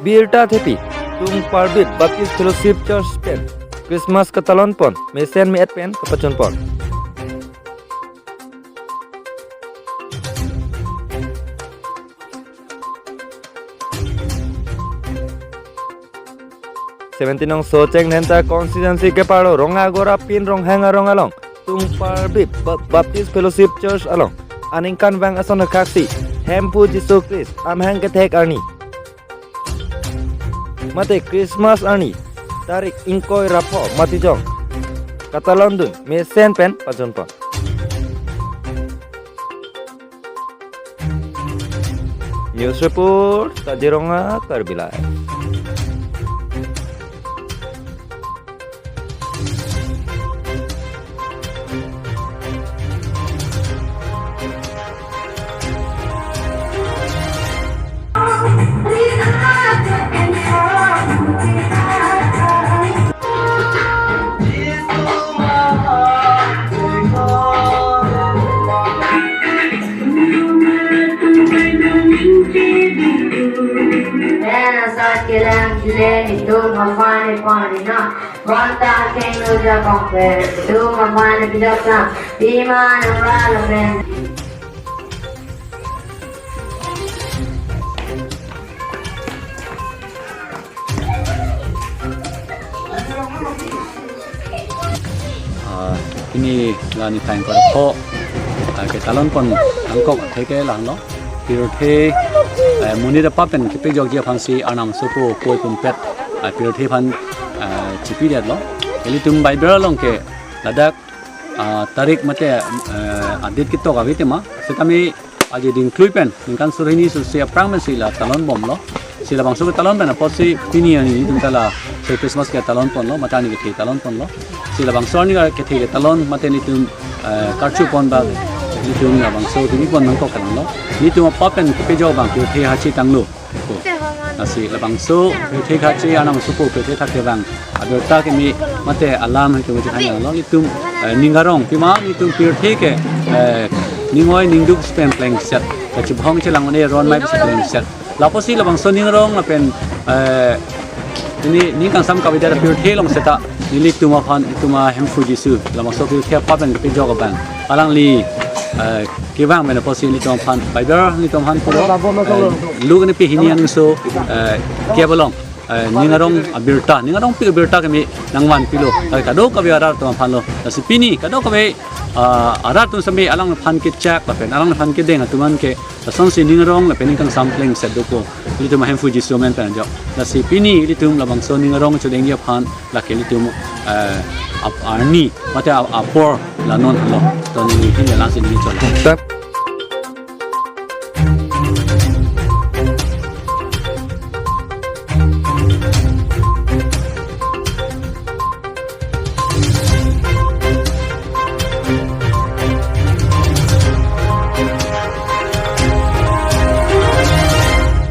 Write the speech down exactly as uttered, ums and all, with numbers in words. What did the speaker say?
Birta Thepi, Tungparbip Baptist Fellowship Church pen Christmas katalon pon, mesen me-et pen kapachun pon. Seventeen nong Socheng Dhenta constituency kepado Rongagora pin Ronghang arong along, Tungparbip Ba-, Baptist Fellowship Church along aningkanvang ason khaksi Hemphu Jisu Christ amahang kethek arni mate Christmas arni tarik ingkoi ra pho Matijong katalondun mesen pen pachun pon. News report, Kaziranga, Karbi Live. Pen asat kelang chile itum aphan ipon ina. Bonta keng lo ja kongpe itum aphan ipidok na. Pima nang ra lapen. Ah, pini la niphai ingkoi ra pho, ah, ketalon pon angkok atheke la-an lo. Pirthe, eh, monit apap pen kepejokji aphansi Arnam asopo koi pumpet, ah, pirthe aphan, ah, chipidetlo. Ilitum Bible along ke ladak, ah, tarik mate, eh, a-date ketok ave tema. Setame aje dingklui pen ningkan suri hini suri isi aphrang pensi la talon bomlo. Si labangso ketalon pen apotsi pini arni nelitum ta laso Christmas ketalon ponlo, mate arni kethe talon ponlo. Si labangso arni kethe ketalon mate nelitum, eh, karchu pon ba nelitum labangso kimi pon nangkok kalang lo. Nelitum apap pen kepejok abang pirthe hachi tanglo. Ko. Lasi labangso pirthe hachi Arnam asopo pirthe thak ke abang abirta kimi mate alam haitum chehang lo. Nelitum, eh, ning arong pima nelitum pirthe ke, eh, ning oi ning duk pen plengset, kachibhong chelang one ron mai pen plengset. Lapusi labangso ning arong lapen, eh, pini ning kangsam kavedet apirthe along seta nelitum aphan itum Ahemphu Jisu labangso pirthe apap pen kepejok abang alangli, eh, kevang pen apotsi nelitum aphan Bible nelitum aphan pulo, eh, Luke nipi hini aningso, eh, kep along, eh, ning arong abirta, ning arongpi abirta kimi nangvanpilo. Eh, kadokave arat atum aphan lo. Lasi pini kadokave, ah, arat atum sami alangphan kechak lapen alangphan kedeng atum an ke lasonsi ning arong lapen ning kangsam plengset dopo. Ilitum Ahemphu Jisu amen pen ajok. Lasi pini ilitum labangso ning arong chodengji aphan lake ilitum, eh, ap-, arni mate ap-, apor la non lo. To neli hin langsi neli chola.